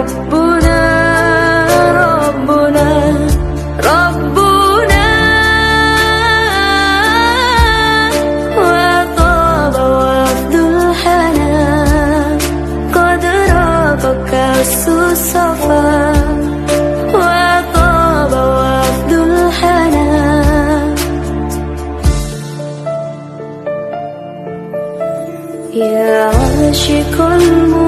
ربنا ربنا ربنا وطاب وفد الحنان قد راق كأس الصفا وطاب وفد الحنان. يا عاشق المؤمن.